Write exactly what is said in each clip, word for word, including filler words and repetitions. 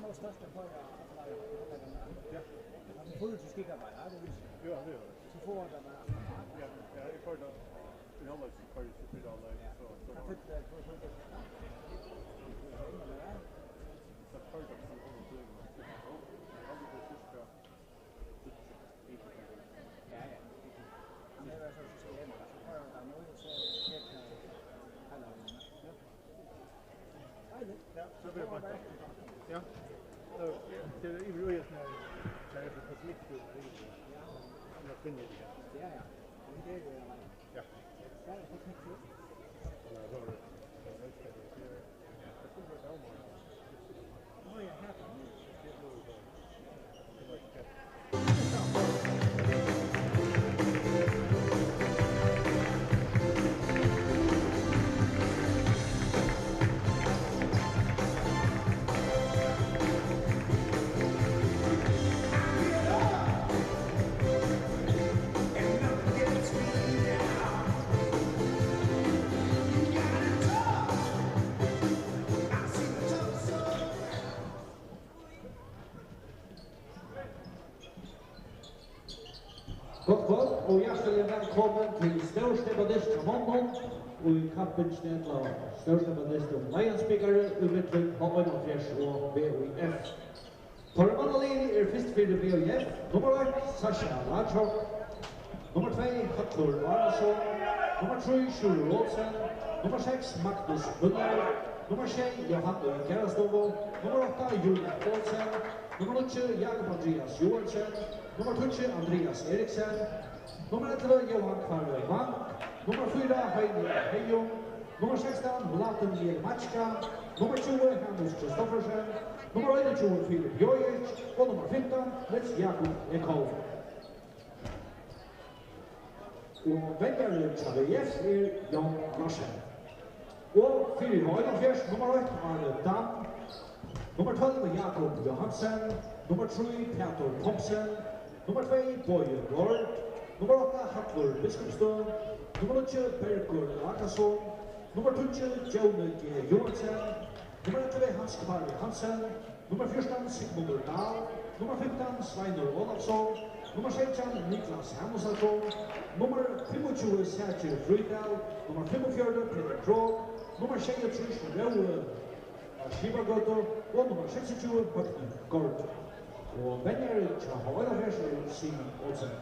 Tað var stórt at koyra allar hálvleikarnar. Ja. Tað er fýraogtjúgu gigabyte, ja, tað vísir. Ja, tað er tað. So fáa vit tað bara. Ja, ja, eg koyrdi tað. Í hálvleik, so koyrdi eg fyrra hálvleik, ja. So, so var tað. Tað fylgdi, tað fylgdi. So koyrdi eg so hálva tíma. Eg haldi, tað er sirka Ja, ja. Ja, so blir det beinta. Ja. So, det er ivrig uge, sånn her, så er det for litt, ja. Ja, ja. Ja. Gott kvøld og hjartaliga vælkomin til Stórstepadystin hjá monnum í kappingini ella Stórstepadystin um Leiðansbikaran í millum H einogfýrs og V I F. Teirra mannaliðini eru fyrst fyri V I F, nummar eitt, Sasha Larsson, nummar tvey, Hallur Arason, nummar trý, Sjúrður Olsen, nummar seks, Magnus Møller, nummar sjey, Jóhann Í Garðastovu, nummar átta, Julian Olsen, nummar níggju, Jakob Andreas Joensen, nummar tíggju, Andreas Eriksen, nummar ellivu, Jóhan Kvarve Wang, nummar fýra, Heini Heyum, nummar sekstan, Mladen Jelemačka, nummar tjúgu, Hanus Kristoffersen, nummar einogtjúgu, Filip Jojic og nummar fimtan, Niels Jakob Ekholm. Og venjarin hjá V F er Jón Larsen. Og fyri H einogfýrs, nummar eitt, Arne Dam, nummar tólv, Jakob Johansen, nummar trý, Pætur Thomsen, nummar tvey, Bogi Lord, nummar átta, Hallur Biskupstøð, nummar níggju, Bergur Ákason, nummar tíggju, Jóni G Joensen, nummar ellivu, Hans Kari Hansen, nummar fjúrtan, Sigmundur Dahl, nummar fimtan, Sveinur Ólafsson, nummar seytjan, Niklas Hanusarson, nummar fimmogtjúgu, Sækir Frídal, nummar fimmogfjøruti, Petur Krogh, nummar sjeyogtrýss, Rói á Skipagøtu og nummar seksogtjúgu, Høgni Gaard. Og venjari hjá H einogfýrs er Simon Olsen.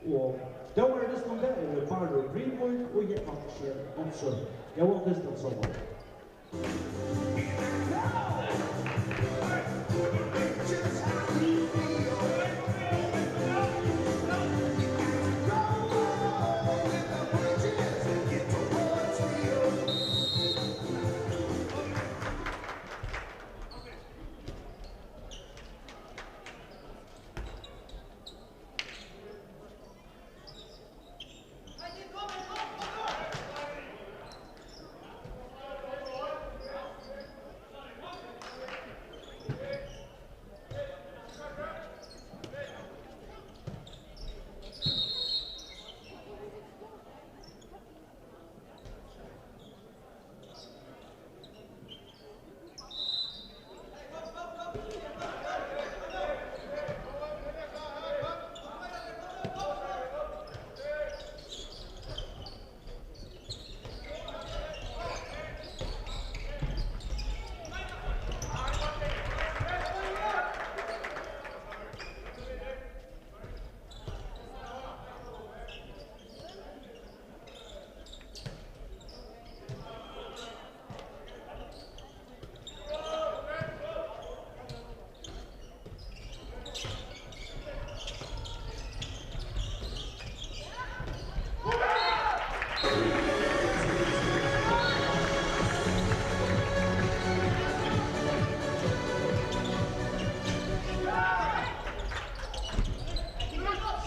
Og dómarar í dystinum eru Bárður Brynvík og Jógvan Scheel Olsen. Góðan dystin, sámal.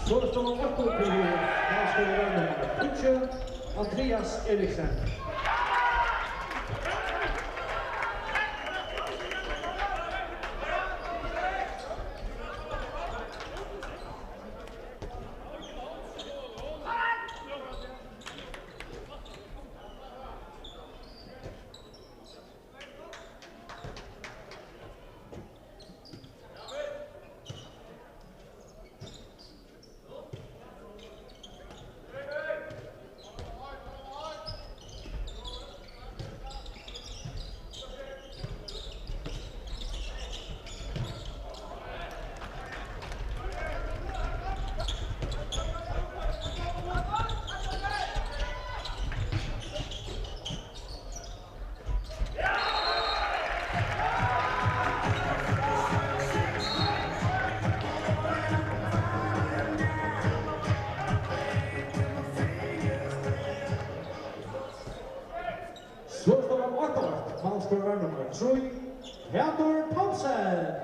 So er stovið aftur til, her skal vera nummar tíggju, Andreas Eriksen. Skorar nummar trý, Pætur Thomsen.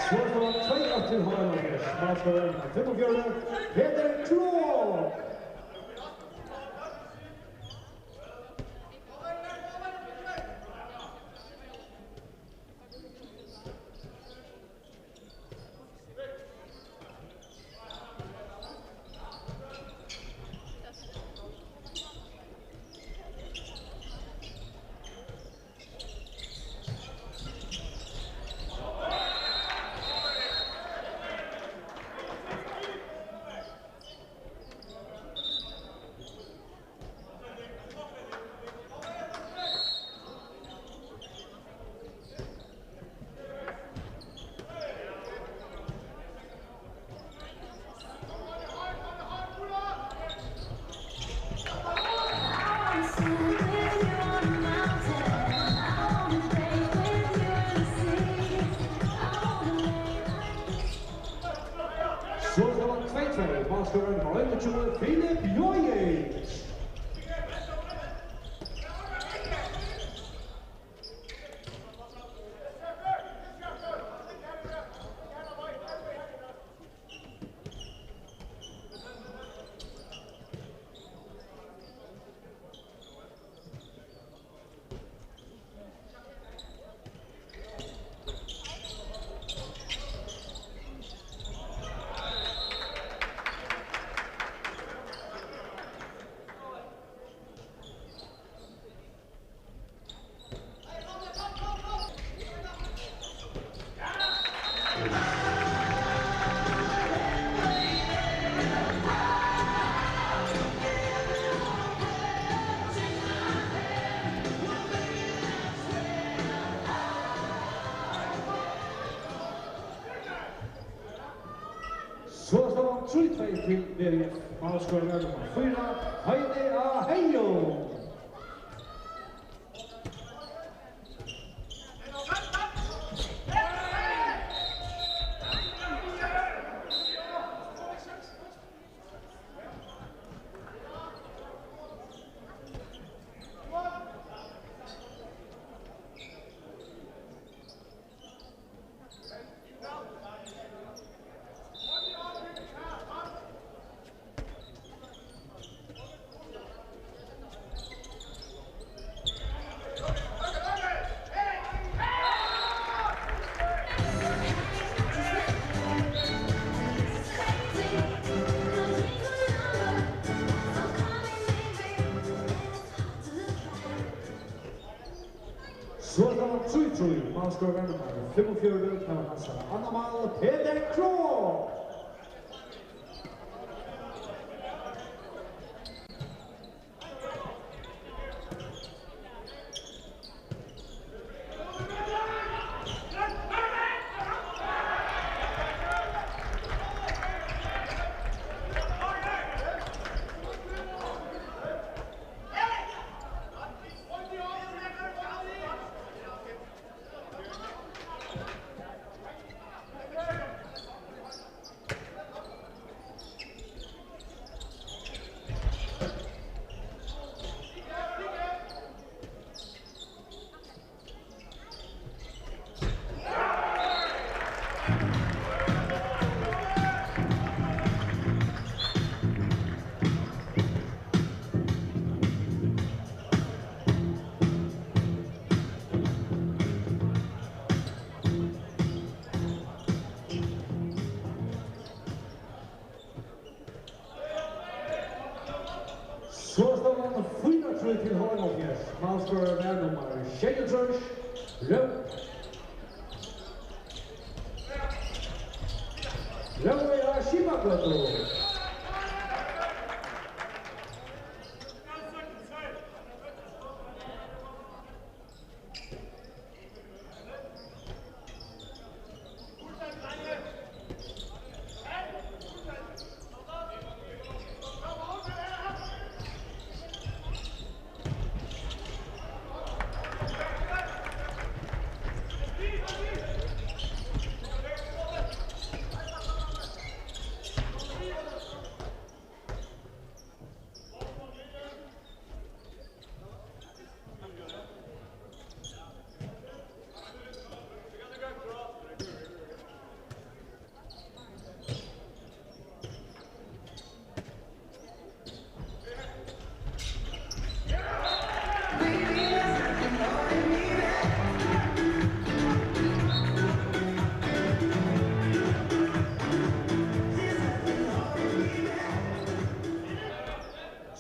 Smáskoran tvey aftur, H M fimmogfjøruti, Peter Krog. So er tað tvey tvey, málskorar nummar einogtjúgu, Filip Jojic. So er staðan trý tvey til V V F. Málskorar nummar fýra, Heini á Heygum. Trý, málskorari nummar fimmogfjøruti, tað var hansara annað mál, Peter Krog. So stóð hann fýra trý til H L hálvfjerðs. Málskorari var nummar sjeyogtrýss, Ró-, Rói á Skipagøtu.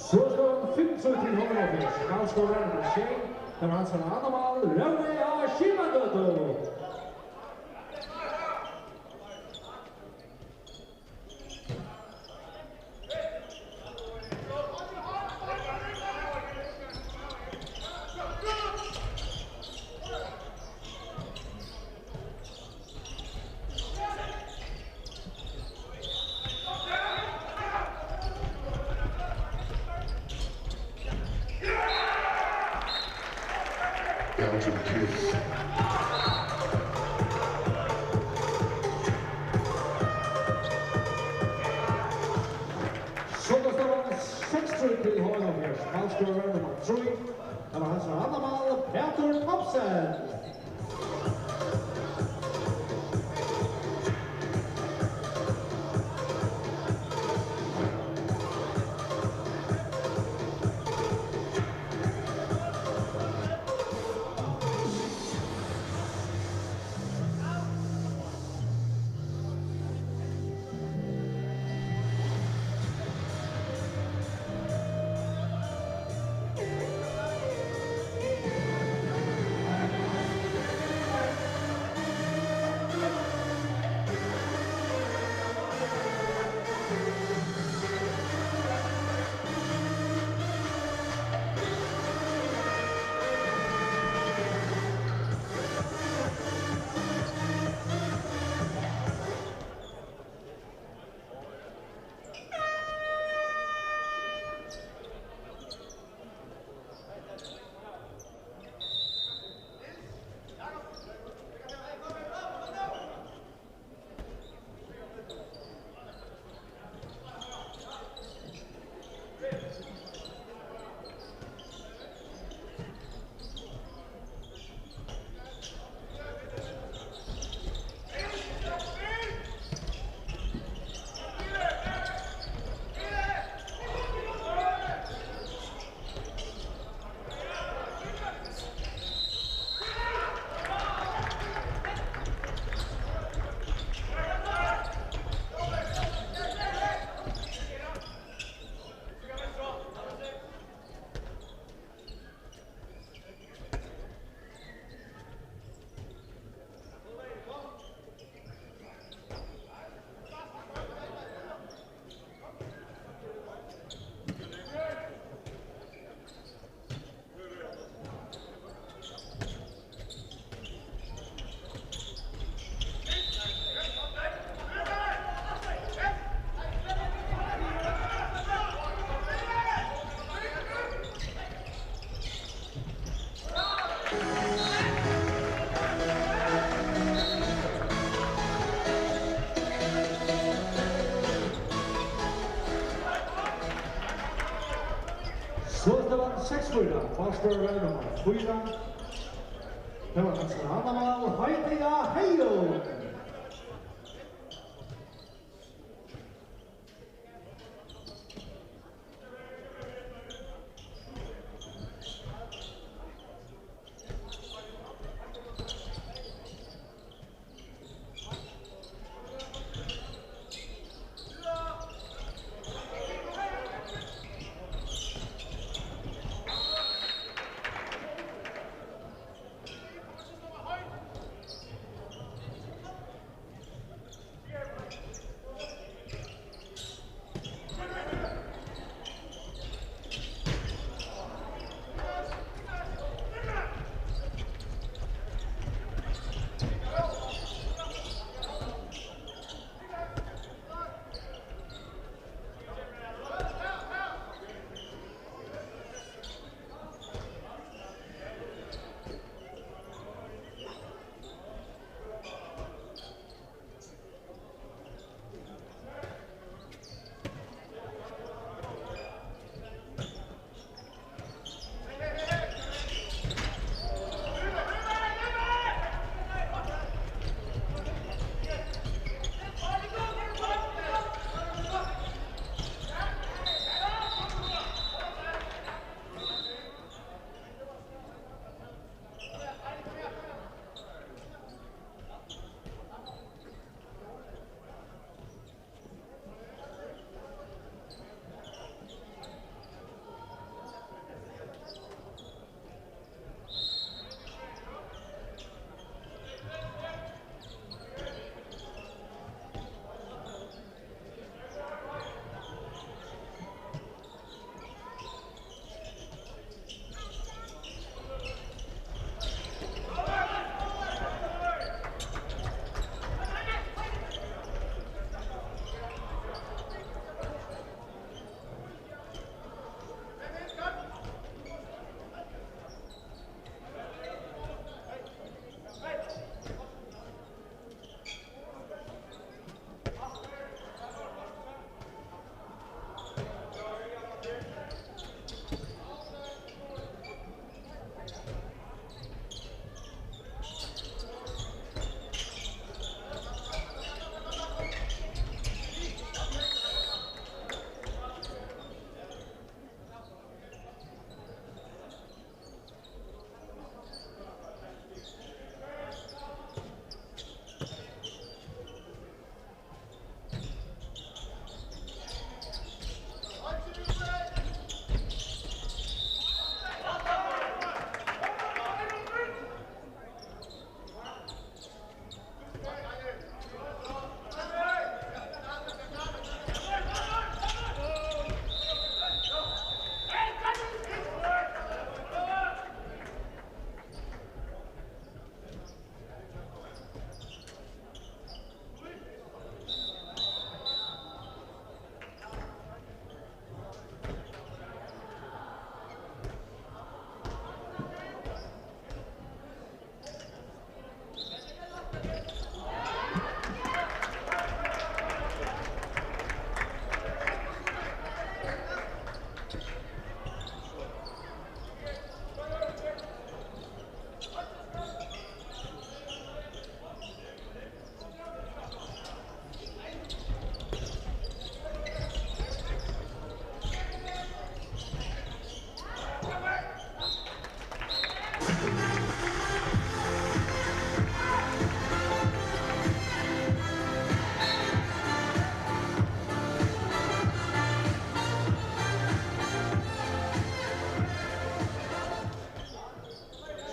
So stóð hann fimm trý til H L hálvfjerðs. Málskorari nummar sjey, tað var hansara annað mál, Rói á Skipagøtu. Belgian kiss. So tað stóð seks trý til H L hálvfjerðs. Málskorari nummar trý, tað var hansara annað mál, Pætur Thomsen. Seks fýra, málskurin er nummar fýra. Tað var Hansen, annað mál, Heidi, ja, Heiðo.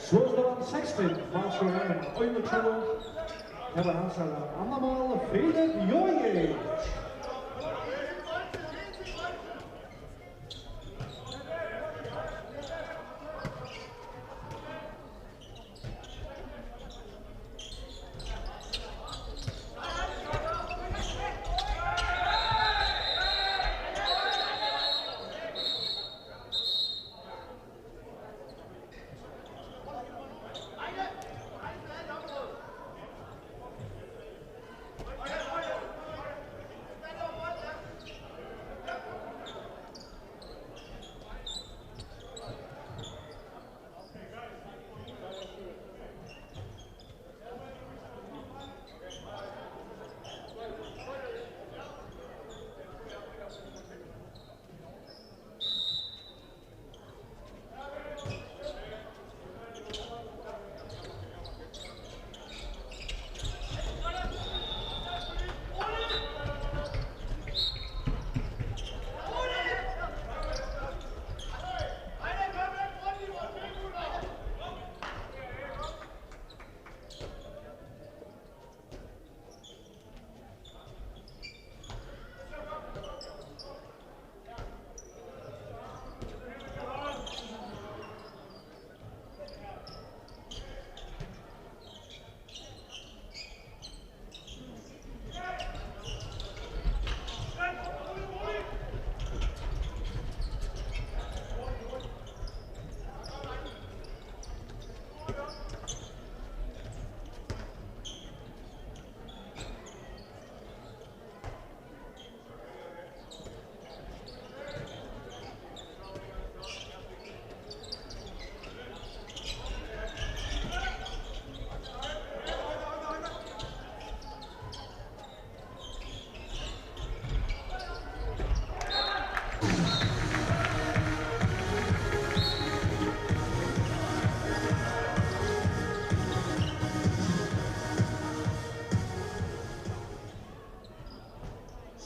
So stóð hann seks fimm, málskurin er einogtjúgu. Tað var hansara annað mál, Filip Jojic.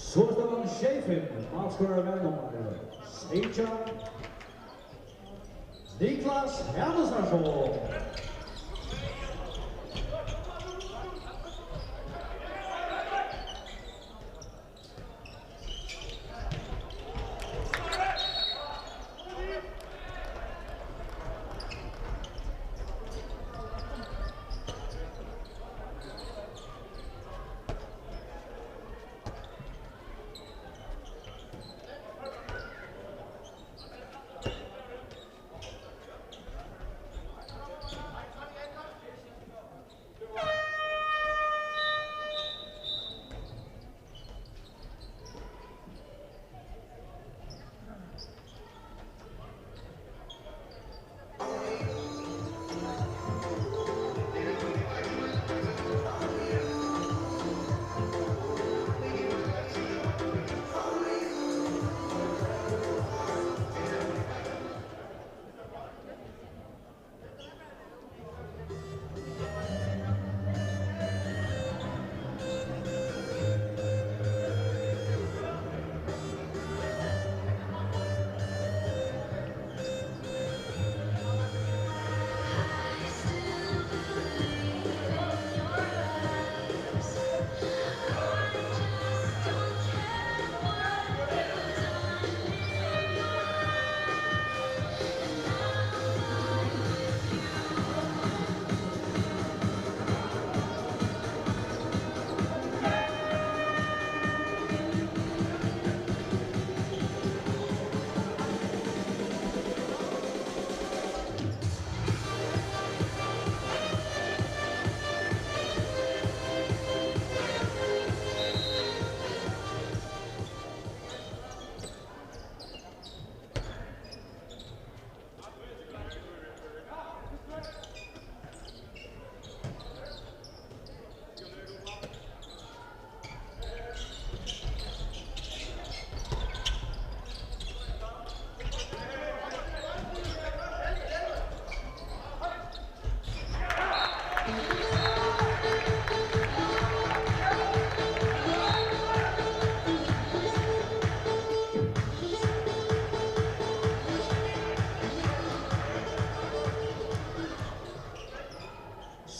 So staðan sjey fimm, málskorarin er nummar seytjan, Niklas Hannesson.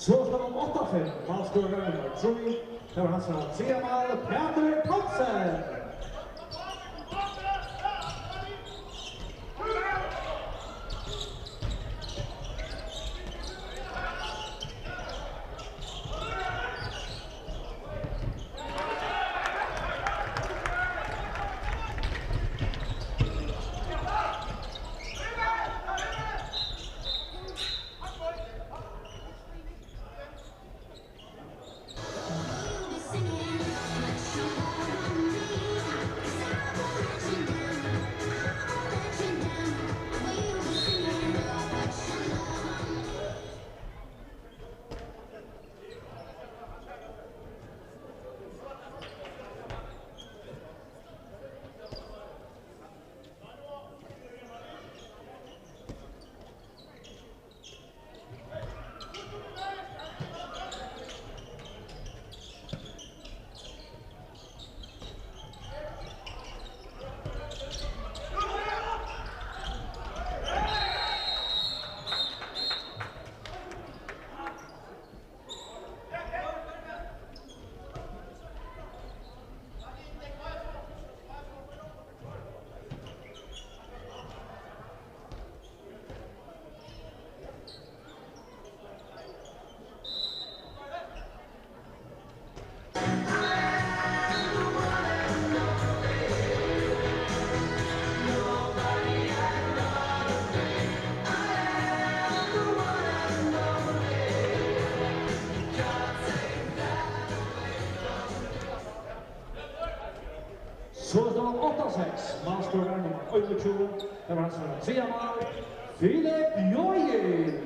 So staðan átta fimm, málskorarin nummar trý, tað var hansara triðja mál, Pætur Thomsen. So er staðan átta seks. Málskorarin nummar einogtjúgu. Tað var hansara triðja mál. Filip Jojic.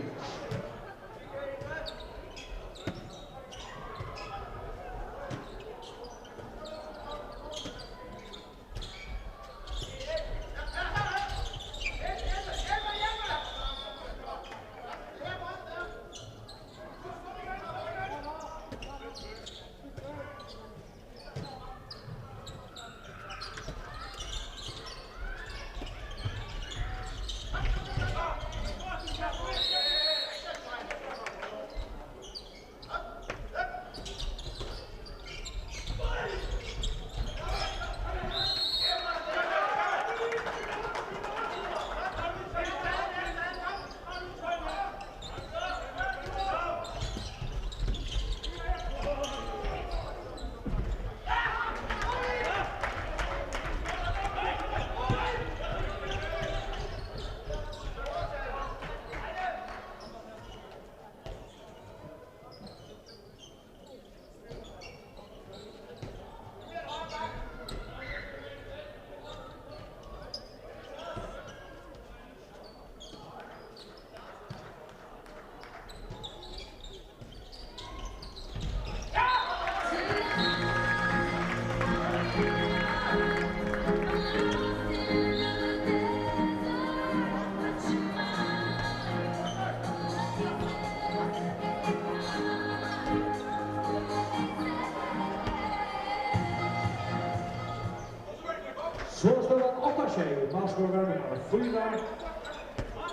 Sjey, málskorar nummar fýra.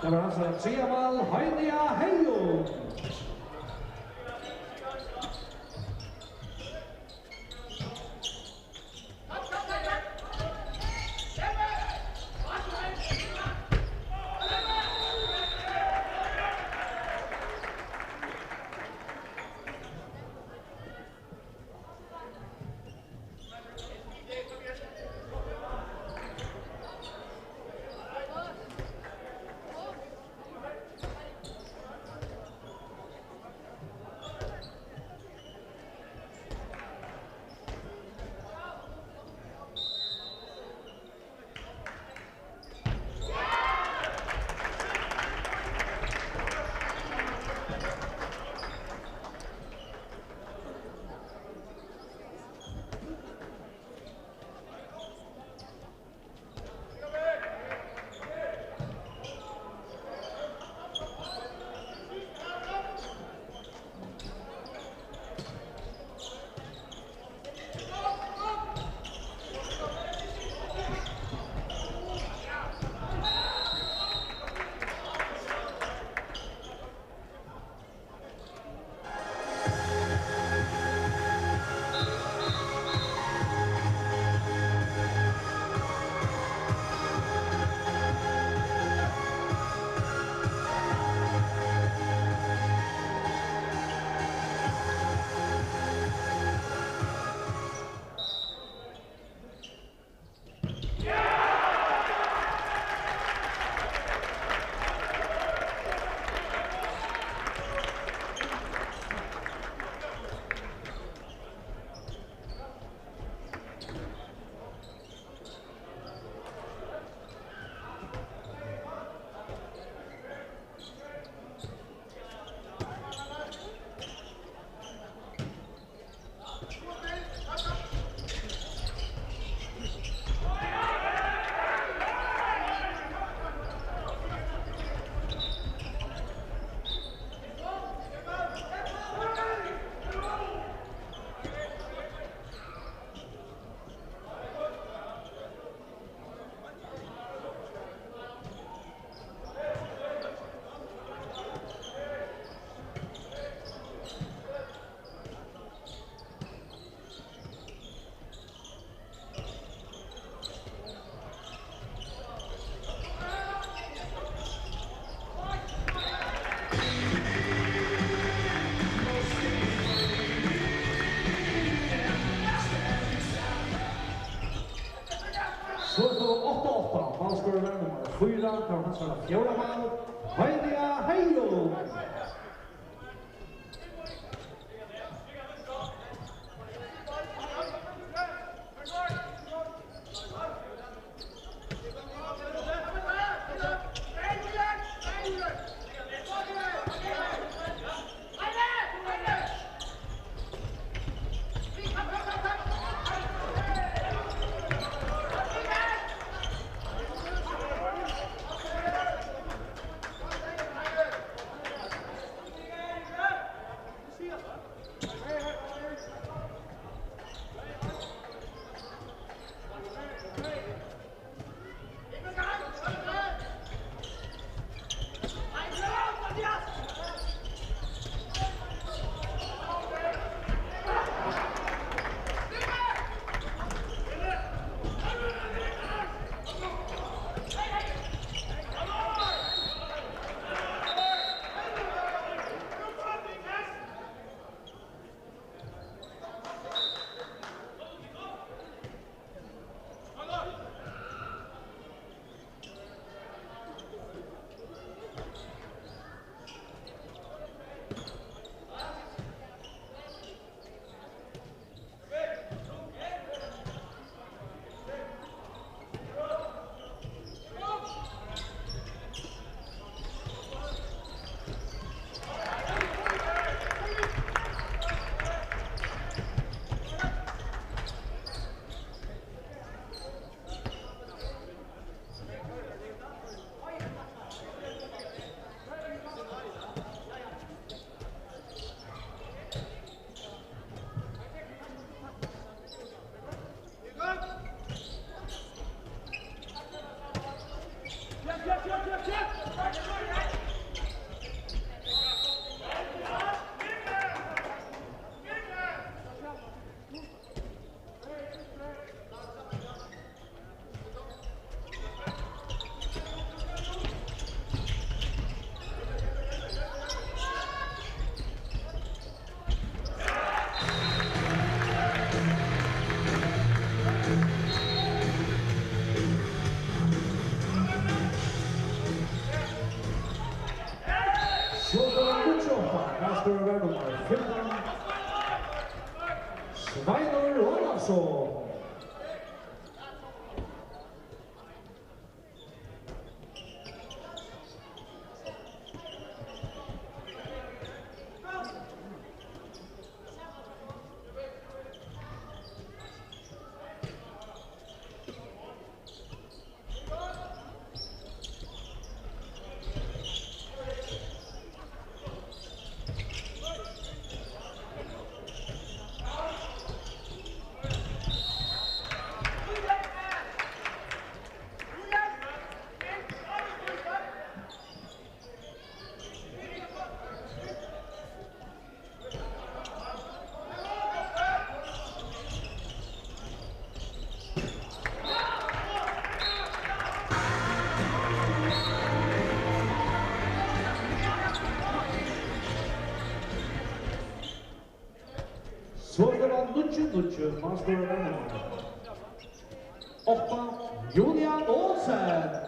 Tað var hansara triðja mál, Heini á Heygum. So er tað átta átta. Málskorar nummar fýra, tað var hansara fjórða mál. Heini á Heygum. Aftur var nummar fimtan, Sveinur Ólafsson. So er tað níggju níggju, mannskapur Vestmanna. Átta, Julian Olsen.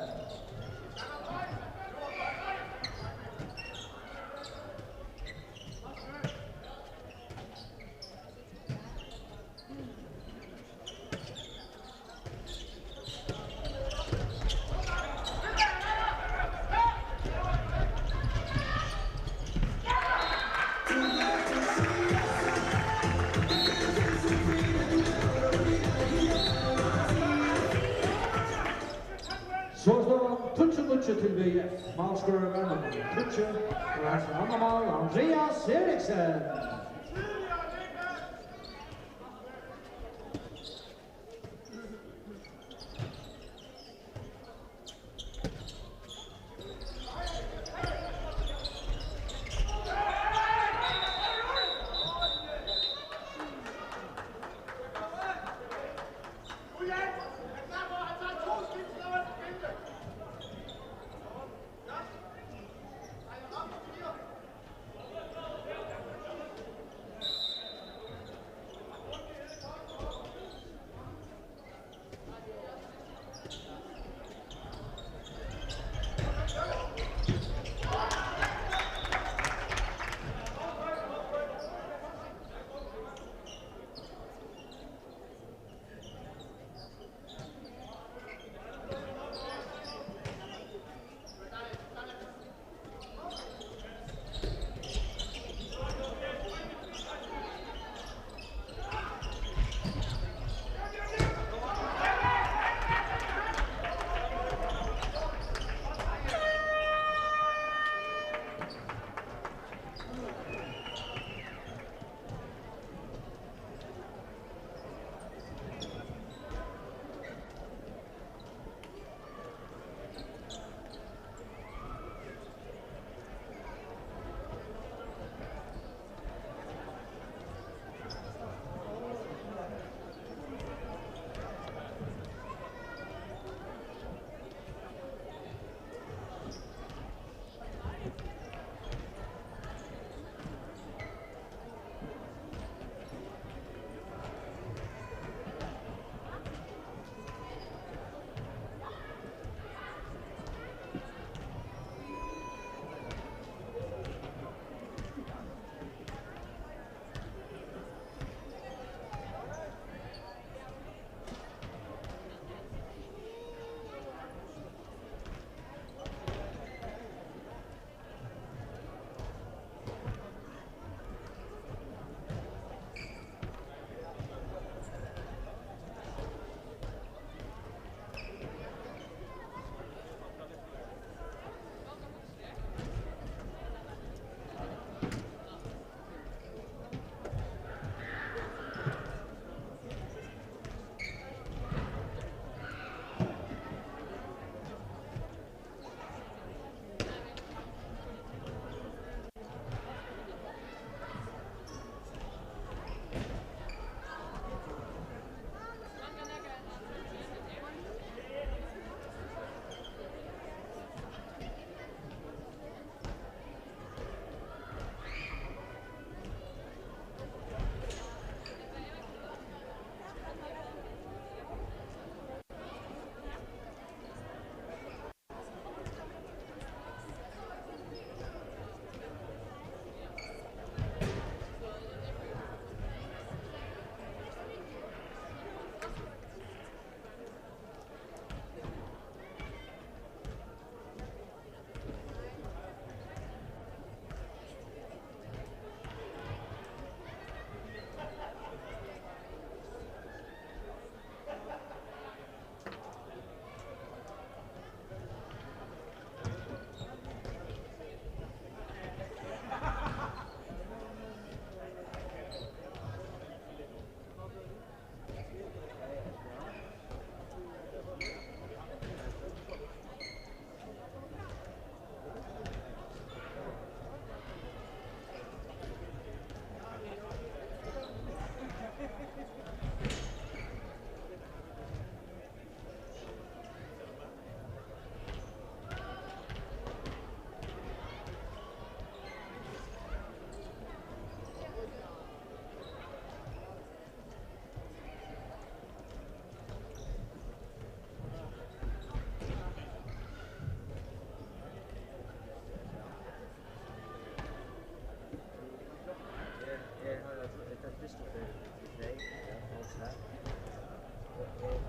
So er staðan tíggju níggju til V F. Málskorari var nummar tíggju, og hans er annað mál, Andreas Eriksen.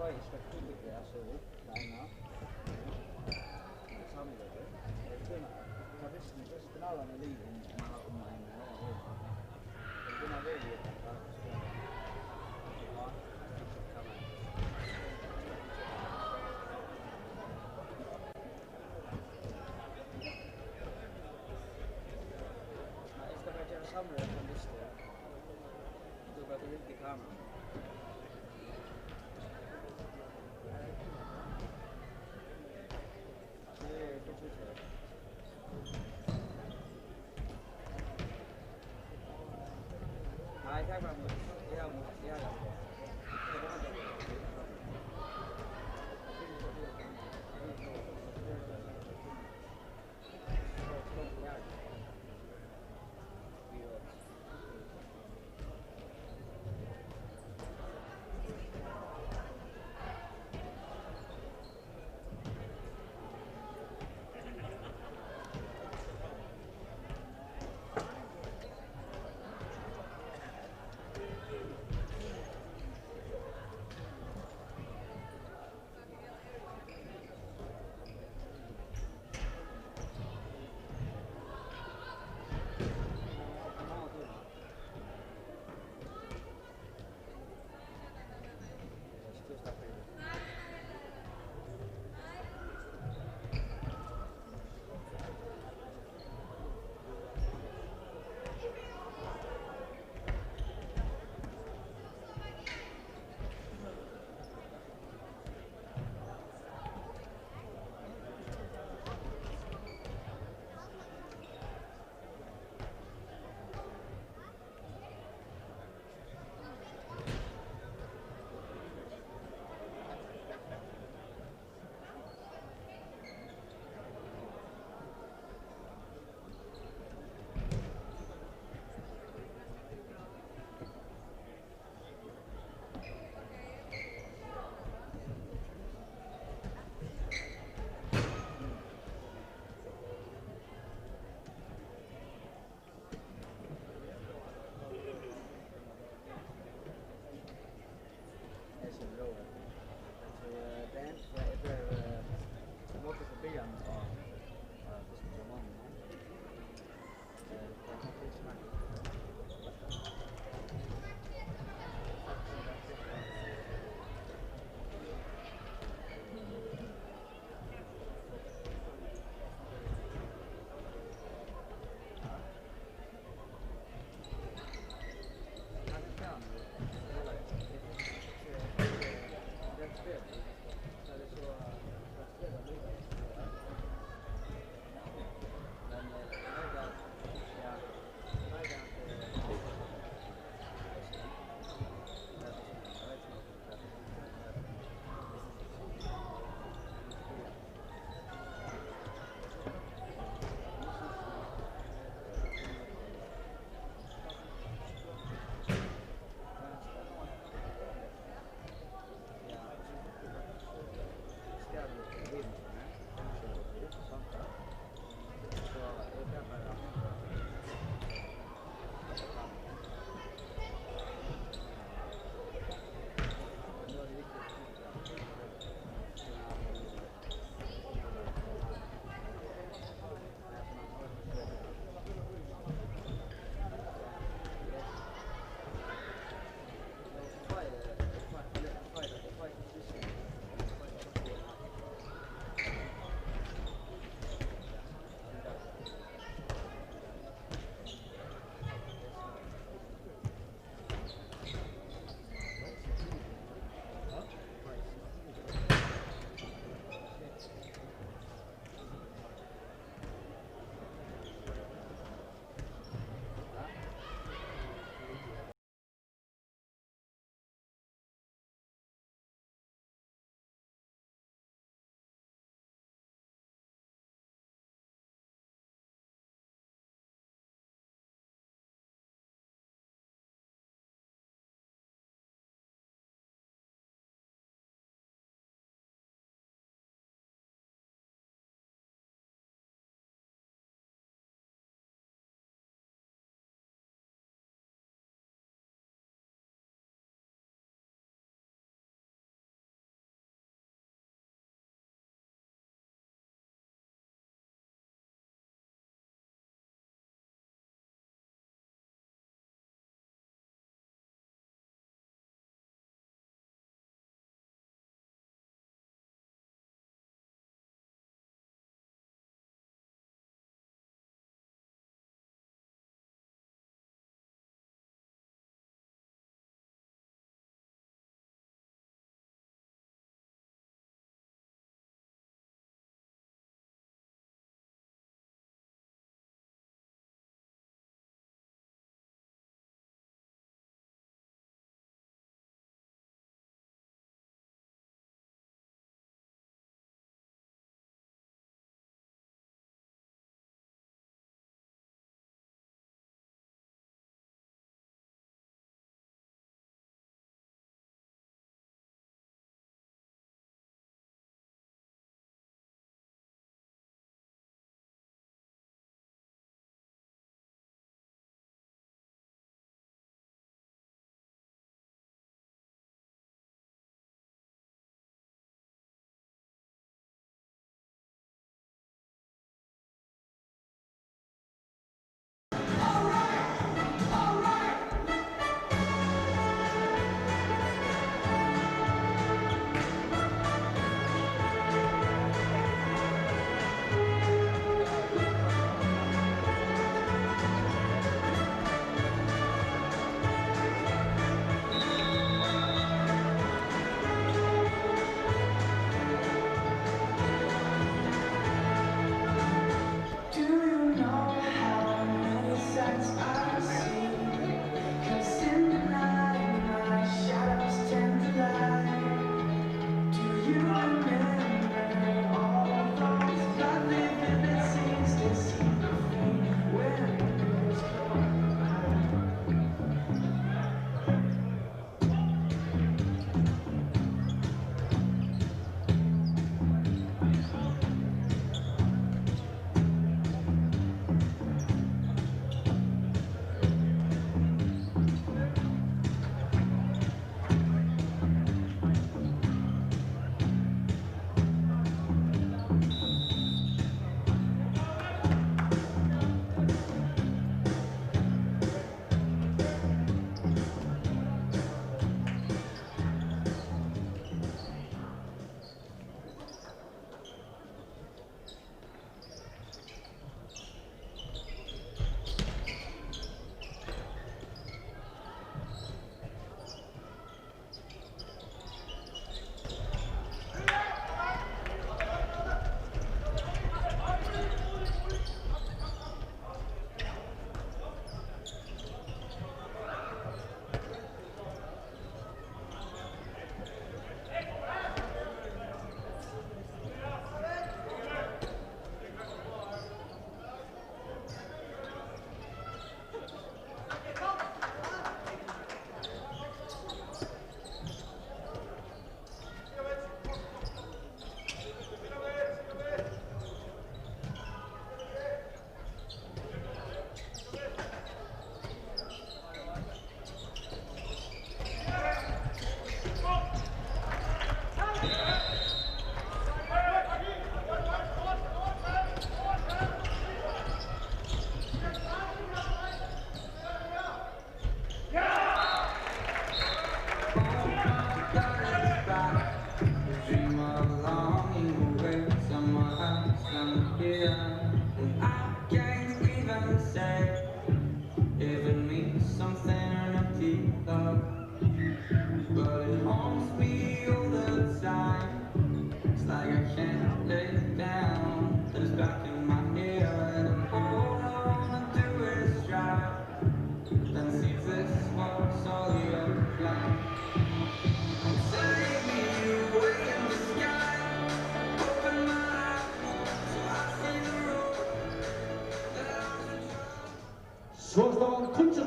Oj, eg skal kúgva teg, altso, upp, nei, nei. Samleiki. Eg skilji, tað visti eg, finaluna er liðug um, um, um ein, ja, ja. Eg skilji, tað er liðugt, ja. Ja, tað kann man. Nei, eg skal bara gera samrøðu um lista. Tú bara, tú hildi kameran. Tað er, tað er, nei, tak bara mítt. Eg havi mítt, eg havi mítt.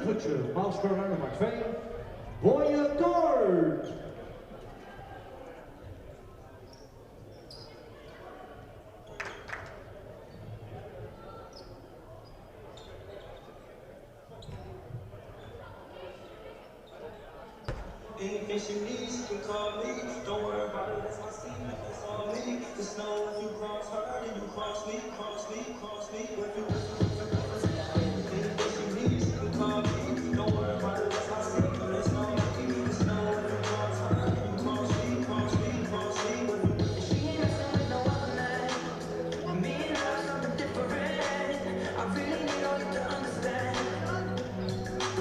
Málskorarar nummar tvey, Bogi Gaard. Anything she needs, she can call me. Don't worry about it, that's my seed, that's all me. Just know if you cross her, then you cross me, cross me, cross me. If you, if you, if you, anything she needs, she can call me. Don't worry about it, that's my seed, that's all me. Just know if you cross her, then you cross me, cross me, cross me. If you, if she ain't messing with no other man, me and her something different. I really need all you to understand.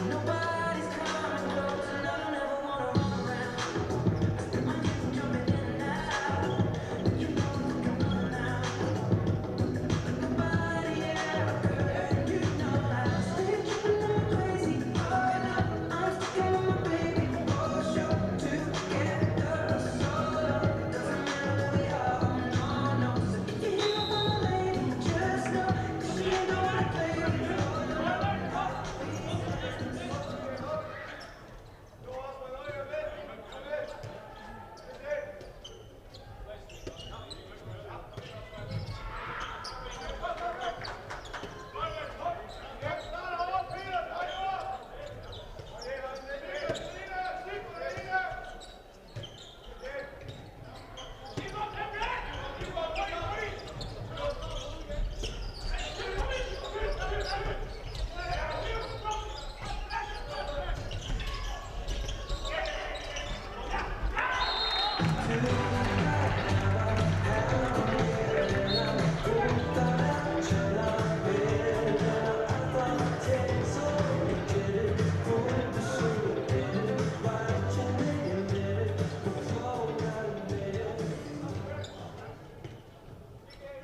Nobody's coming close, and I don't ever wanna run around. I still might get jumping in and out. You know you can run now. Nobody ever could, and you know I stay tripping like crazy. Oh no, I'm sticking with my baby for sure. Together or solo, doesn't matter where we are. No, no, so if you hear from a lady, just know she ain't gonna play with you.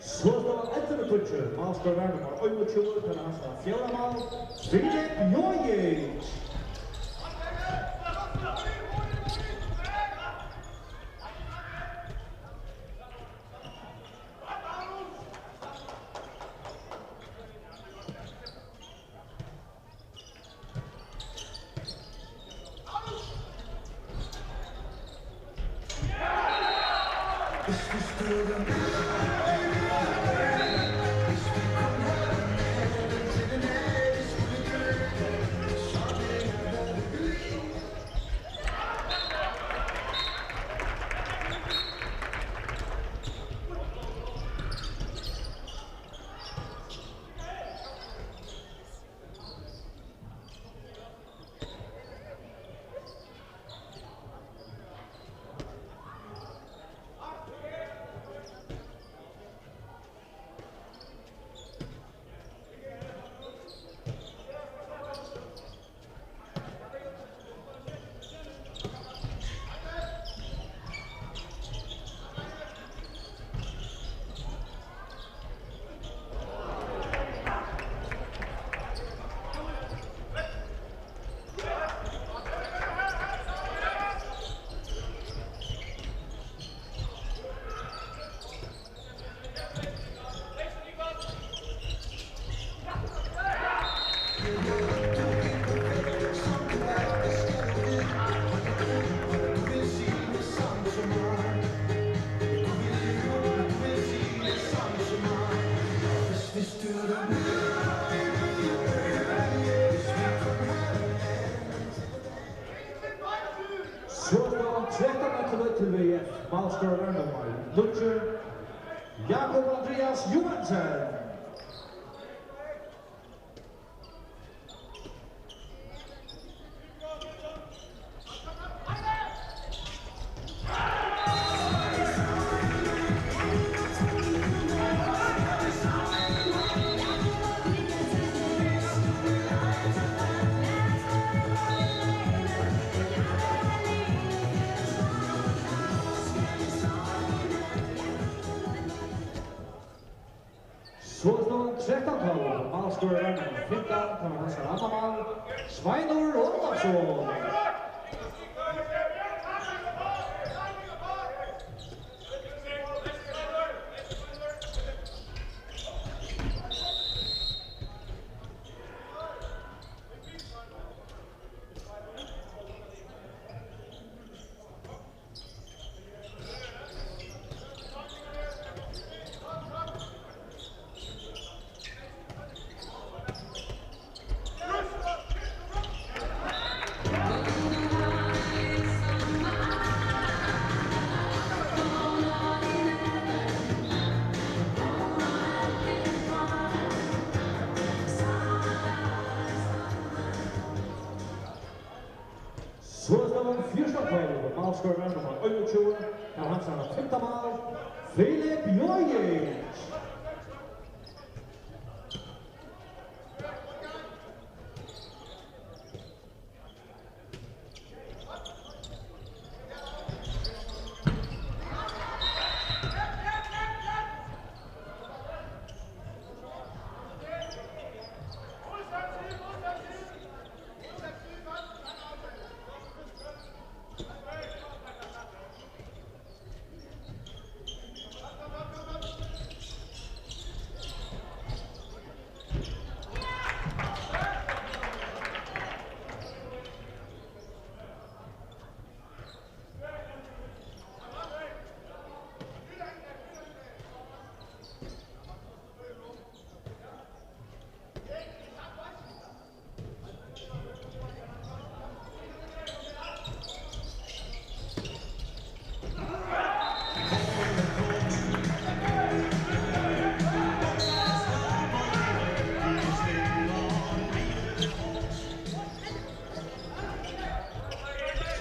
So stóð ellivu tíggju, málskorarar nummar einogtjúgu, kann hann seta fjórða mál, Filip Jojic. So er tað trettan ellivu til V F. Málskorarar nummar níggju, Jakob Andreas Johansen. So er tað trettan tólv, málskorarar nummar fimtan, kann hann seta annað mál, Sveinur Ólafsson. Fjúrtan tólv, málskorarin nummar einogtjúgu, av hansara fimta mál, Filip Jojic.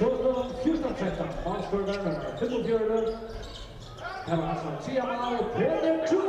So er staðan fjúrtan trettan. Málskorarin nummar fimmogfjøruti. Her var hansara triðja mál, Petur Krog.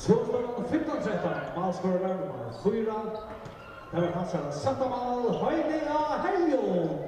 So er staðan fimtan trettan. Málskorarin nummar fýra. Tað var hansara sætta mál, Heini á Herjum.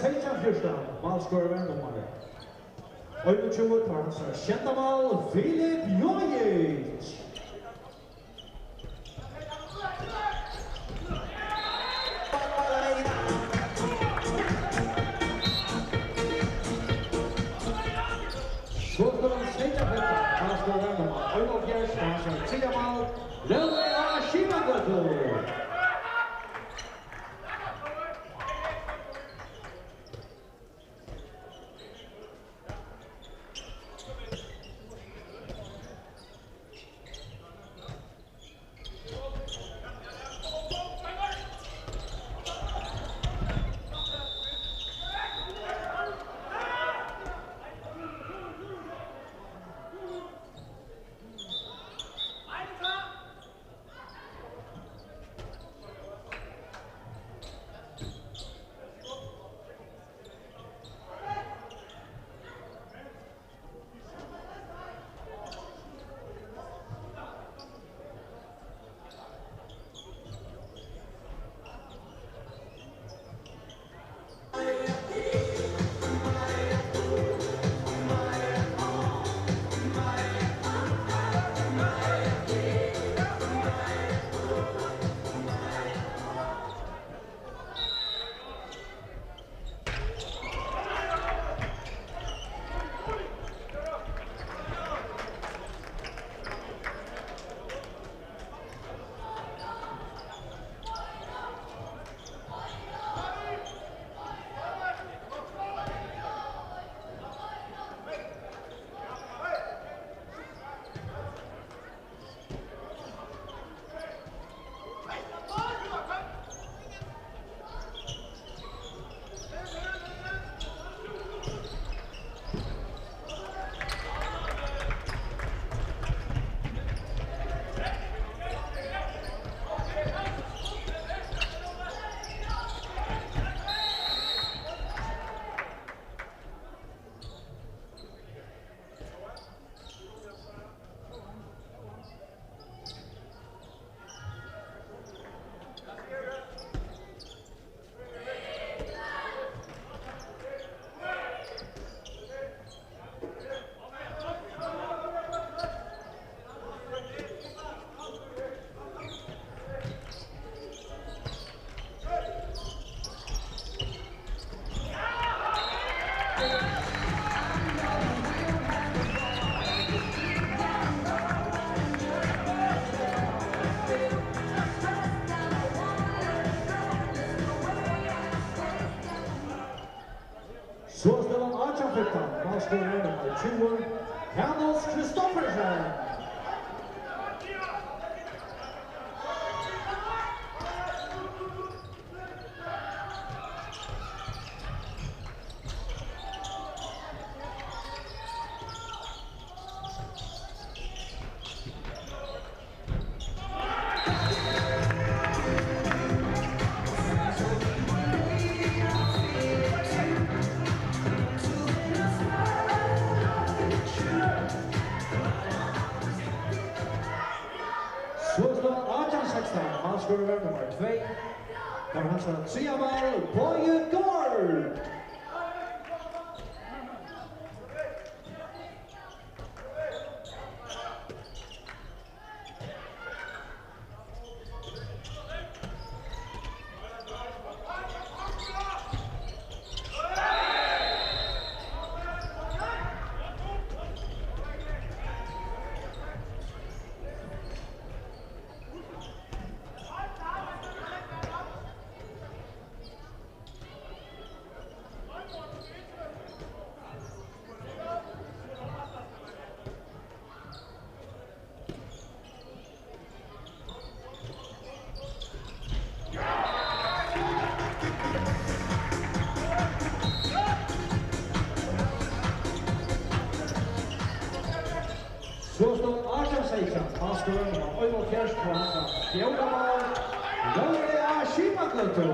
Seytjan fjúrtan, málskorarin nummar einogtjúgu, tað var hansara sjeynda mál, Filip Jojic. So spælir hann seytjan fimtan, málskorarin nummar einoghálvfjerðs, tað var hansara triðja mál, Lóðrið á Skipagøtu. So spælir hann átjan fimtan, málskorarin nummar tjúgu, Hanus Kristoffersen. So spælir hann átjan sekstan, málskorarin nummar tvey. Tað var hansara triðja mál, Bogi Gaard. So spælir hann átjan seytjan, málskorarin nummar einoghálvfjerðs, tað var hansara fjórða mál, Lóðrið á Skipagøtu.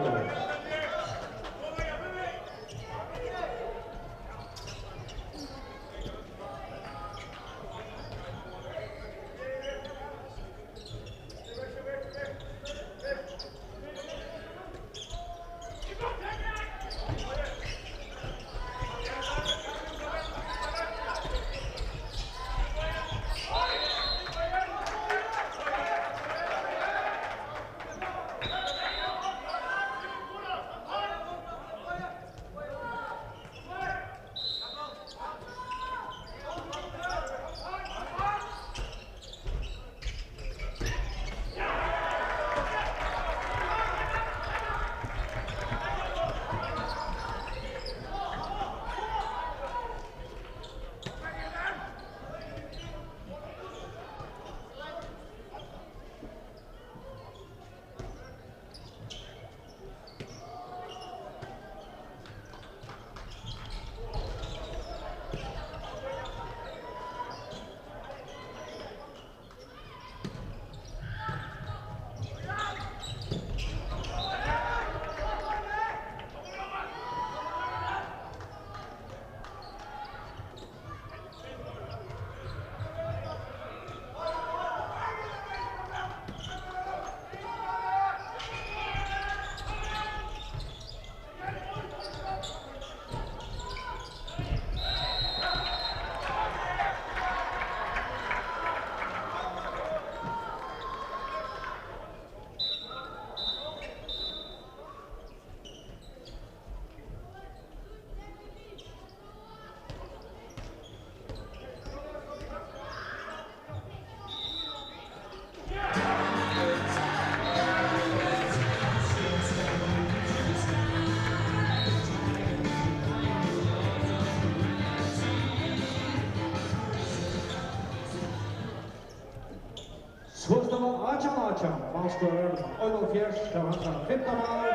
Átjan átjan, málskorar einoghálvfjerðs, tað var hansara fimta mál.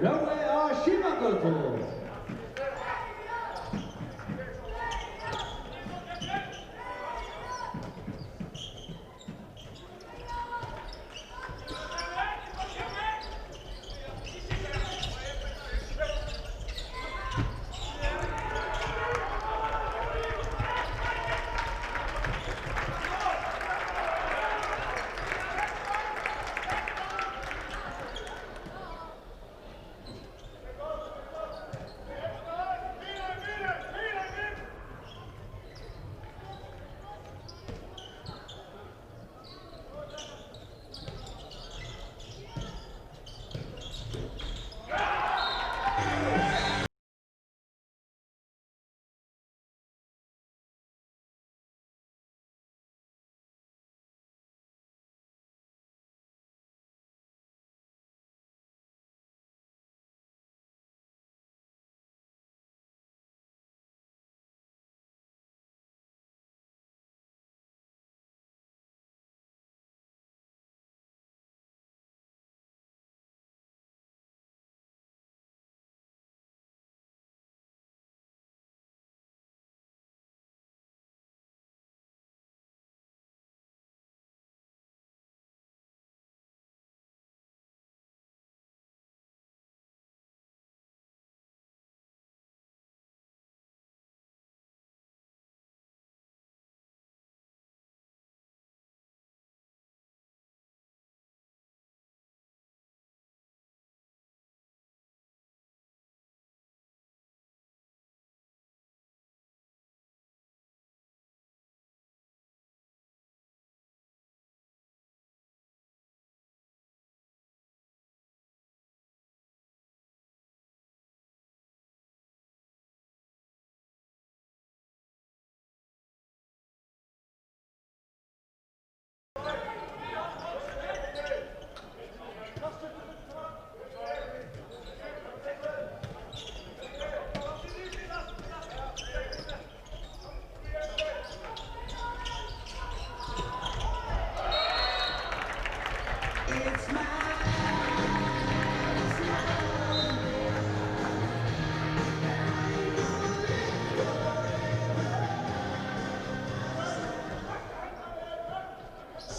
Rói á Skipagøtu.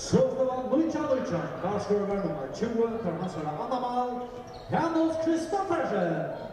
So staðan nítjan nítjan. Málskorar nummar tjúgu, tað er hansara annað mál, Hanus Kristoffersen.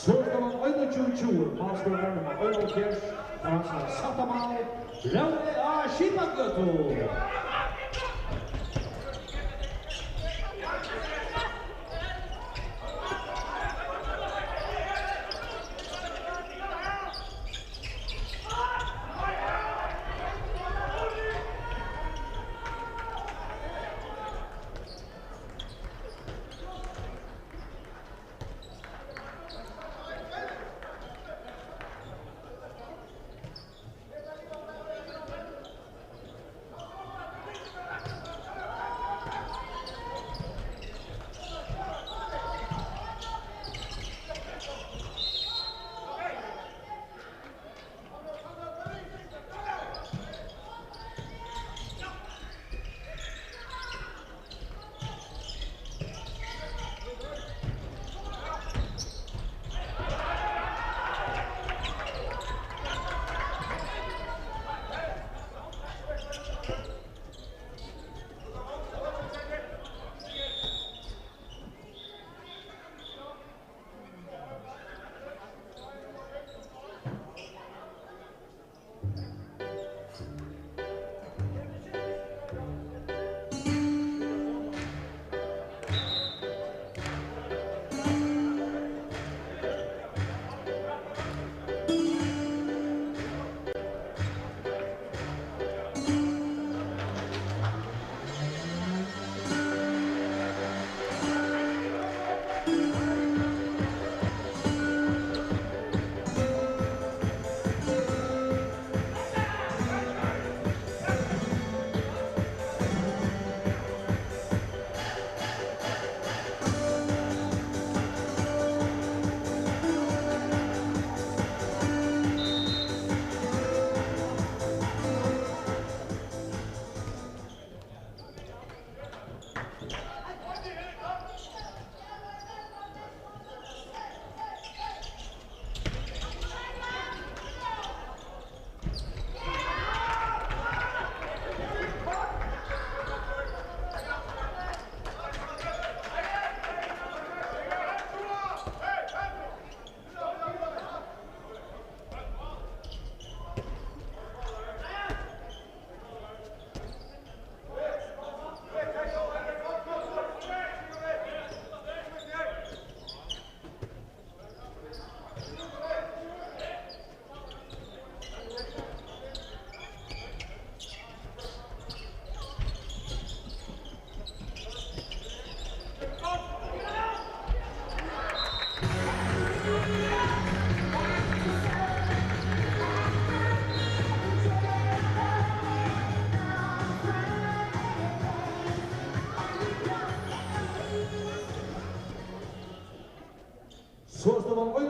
So staðan einogtjúgu tjúgu, málskorar nummar einoghálvfjerðs, og hansara sætta mál, Rói á Skipagøtu.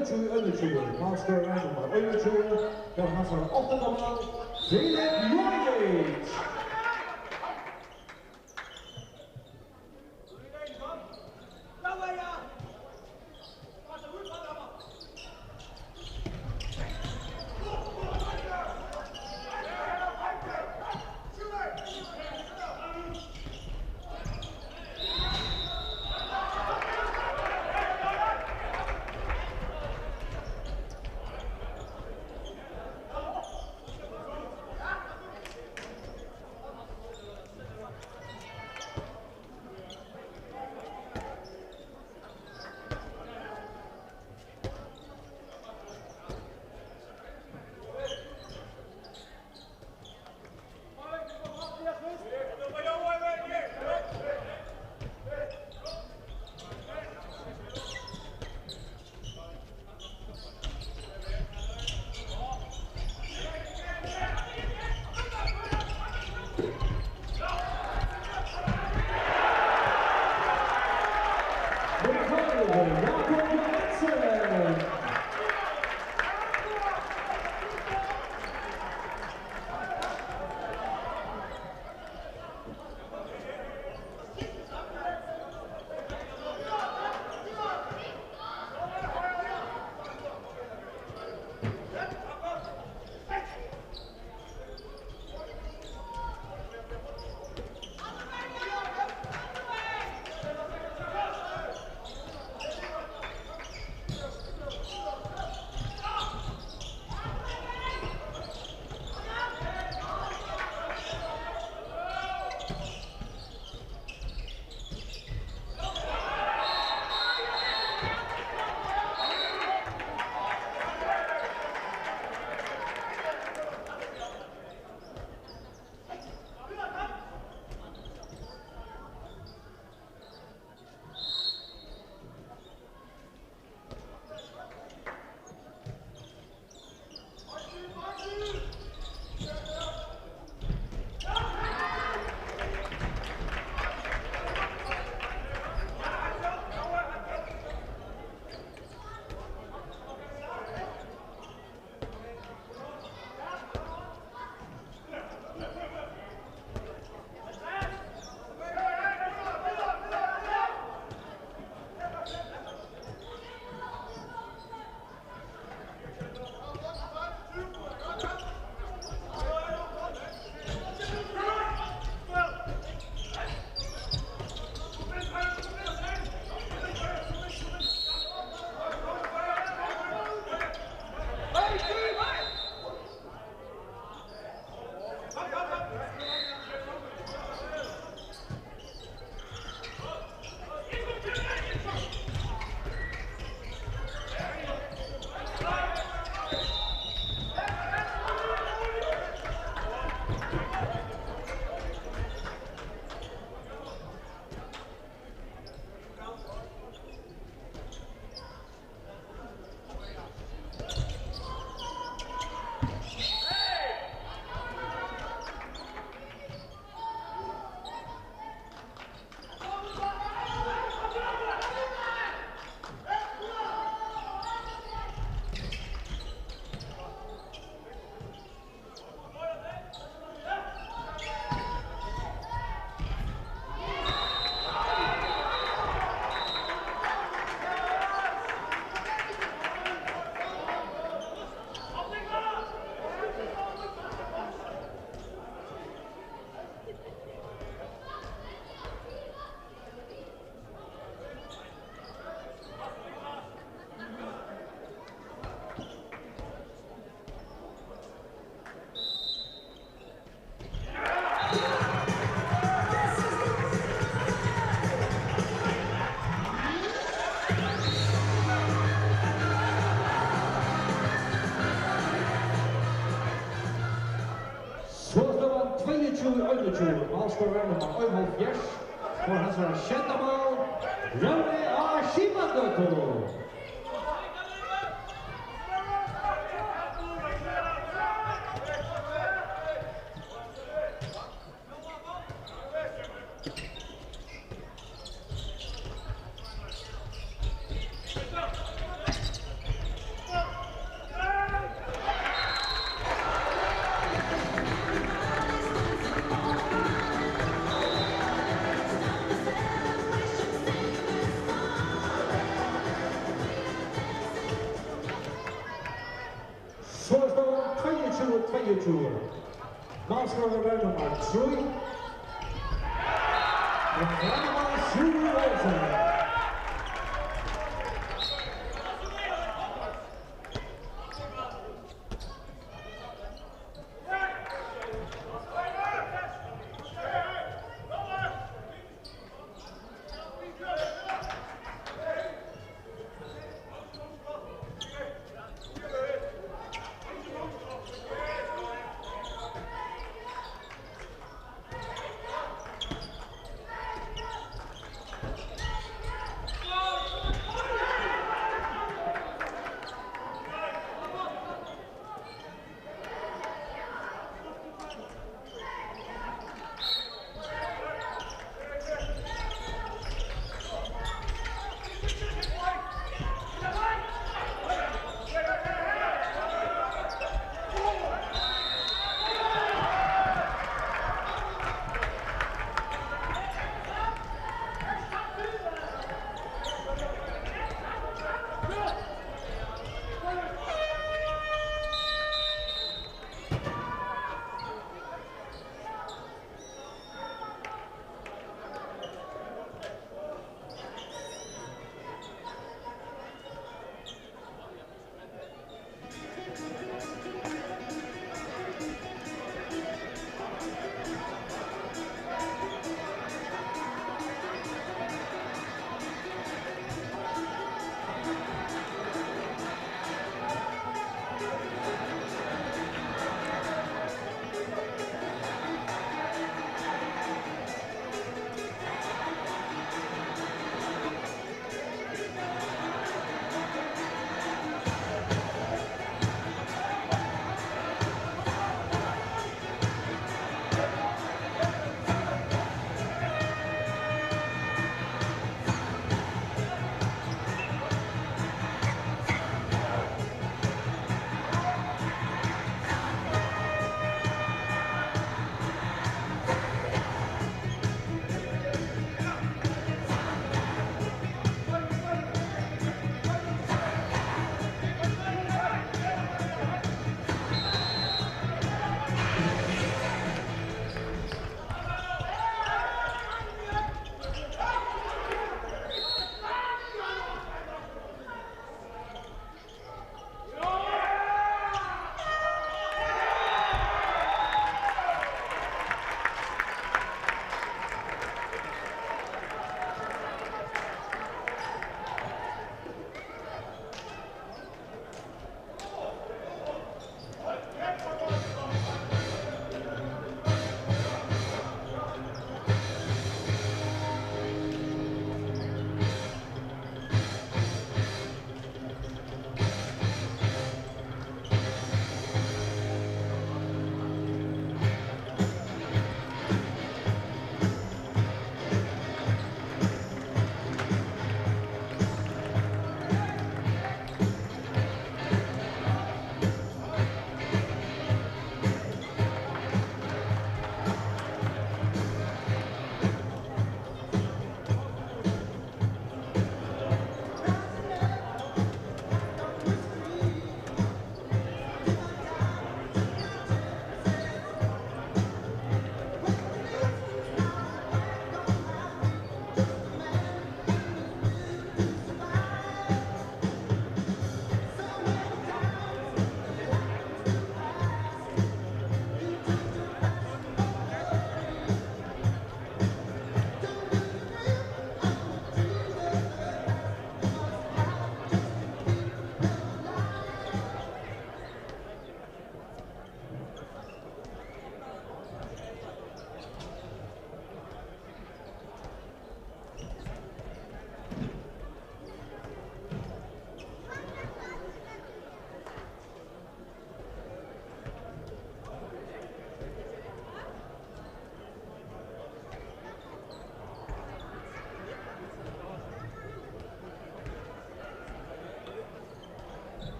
Tjúgu einogtjúgu, málskorari nummar einogtjúgu, tað er hansara áttanda mál, Filip Jurjic. So er staðan tveyogtjúgu einogtjúgu. Málskorari nummar einoghálvfjerðs, og hansara sjeynda mál, Rønni á Skipagøtu. tveyogtjúgu. Mannskapið var nummar trý. Og framman Sjúrður Olsen.